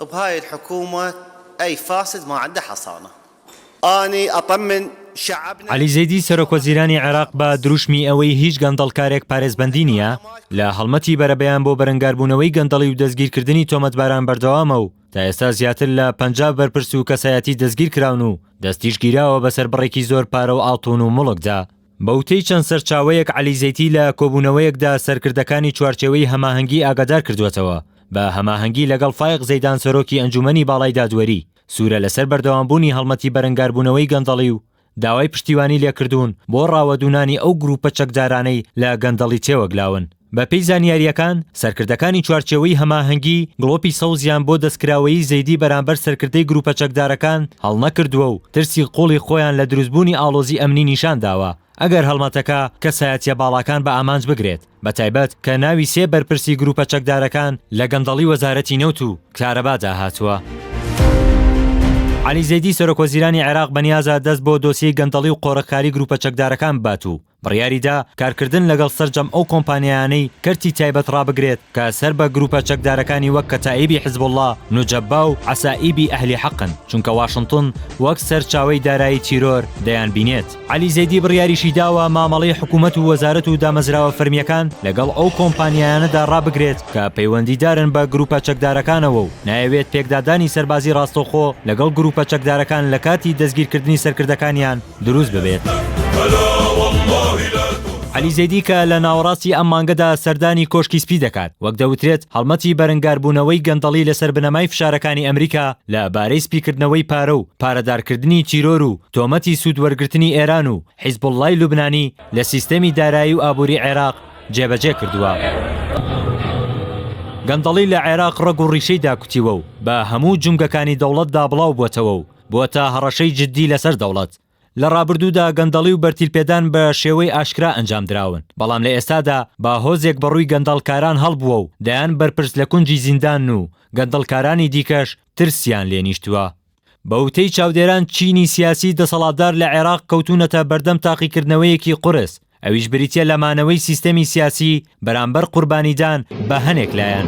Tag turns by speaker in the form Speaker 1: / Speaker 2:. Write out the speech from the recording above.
Speaker 1: بهاي الحكومة أي فاسد ما عنده حصانة اني اطمن شعبنا.
Speaker 2: عەلی زەیدی سەرۆکوەزیرانی عێراق بە دروشمی ئەوەی هیچ گەندەڵکارێک پارێزبەندی نییە، لە هەڵمەتی بەرەبەیان بۆ بەرەنگاربوونەوەی گەندەڵی و دەستگیرکردنی تۆمەتباران بەردەوامە و تا ئێستا زیاتر لە 50 بەرپرس و کەسایەتی دەستگیرکراون و دەستیش گیراوە بەسەر بڕێکی زۆر پارە و ئاڵتون و موڵکدا. بە وتەی چەند سەرچاوەیەک عەلی زەیتی لە کۆبوونەوەیەکدا سەرکردەکانی چوارچێوەی هەماهەنگی ئاگادار کردووەتەوە بە هەماهەنگی لەگەڵ فایق زەیدان سەرۆکی ئەنجوومەنی باڵای دادوەری سوورە لەسەر بەردەوامبوونی هەڵمەتی بەرەنگاربوونەوەی گەندەڵی و داوای پشتیوانی لێکردوون بۆ ڕاوەدوونانی ئەو گرووپە چەکدارانەی لە گەندەڵی تێوەگلاون. بەپێی زانیارییەکان، سەرکردەکانی چوارچێوەی هەماهەنگی، گڵۆپی سەوزیان بۆ دەستکراوەیی زەیدی بەرامبەر سەرکردەی گرووپە چەکدارەکان هەڵنەکردووە و ترسی قووڵی خۆیان لە دروستبوونی ئاڵۆزی ئەمنی نیشانداوە ئەگەر هەڵمەتەکە کەسایەتییە باڵاکان بە ئامانج بگرێت، بەتایبەت کە ناوی سێ بەرپرسی گرووپە چەکدارەکان لە گەندەڵی وەزارەتی نەوت و کارەبادا هاتووە. عەلی زەیدی سەرۆکوەزیرانی عێراق بەنیازە دەست بۆ دۆسیەی گەندەڵی و قۆرخکاری گرووپە چەکدارەکان ببات و بڕیاریدا کارکردن لەگەڵ سەرجەم ئەو کۆمپانیایانەی کەرتی تایبەت ڕابگرێت کە سەر بە گروپە چەکدارەکانی وەک کەتائیبی حزبوڵڵا، نوجەبا و عەسائیبی ئەهلی حەقن، چونکە واشنتن وەک سەرچاوەی دارایی تیرۆر دەیانبینێت. عەلی زەیدی بڕیاریشی داوە مامەڵەی حکومەت و وەزارەت و دامەزراوە فەرمییەکان لەگەڵ ئەو کۆمپانیایانەدا ڕابگرێت کە پەیوەندیدارن بە گروپە چەکدارەکانەوە و نایەوێت پێکدادانی سەربازی ڕاستەوخۆ لەگەڵ گروپە چەکدارەکان لە کاتی دەستگیرکردنی سەرکردەکانیان دروست ببێت. عەلی زەیدی کە لە ناوەڕاستی ئەم مانگەدا سەردانی کۆشکی سپی دەکات، وەک دەوترێت هەڵمەتی بەرەنگاربوونەوەی گەندەڵی لەسەر بنەمای فشارەکانی ئەمریکا لە بارەی سپیکردنەوەی پارە و پارەدارکردنی تیرۆر و تۆمەتی سوود وەرگرتنی ئێران و حیزبوڵڵای لوبنانی لە سیستەمی دارایی و ئابووری عێراق جێبەجێ کردووە. گەندەڵی لە عێراق ڕەگ و ڕیشەی داکوتیوە و بە هەموو جومگەکانی دەوڵەتدا بڵاو بووەتەوە و بووەتە هەڕەشەی جددی لەسەر دەوڵەت. لە ڕابردوودا گەندەڵی و بەرتیلپێدان بە شێوەی ئاشکرا ئەنجامدراون، بەڵام لە ئێستادا باهۆزێک بە ڕووی گەندەڵکاران هەڵبووە و دەیان بەرپرس لە کونجی زیندانن و گەندەڵکارانی دیکەش ترسیان لێ نیشتووە. بە وتەی چاودێران چینی سیاسی دەسەڵاتدار لە عێراق کەوتوونەتە بەردەم تاقیکردنەوەیەکی قورس، ئەویش بریتییە لە مانەوەی سیستەمی سیاسی بەرامبەر قوربانیدان بە هەنێک لایەن.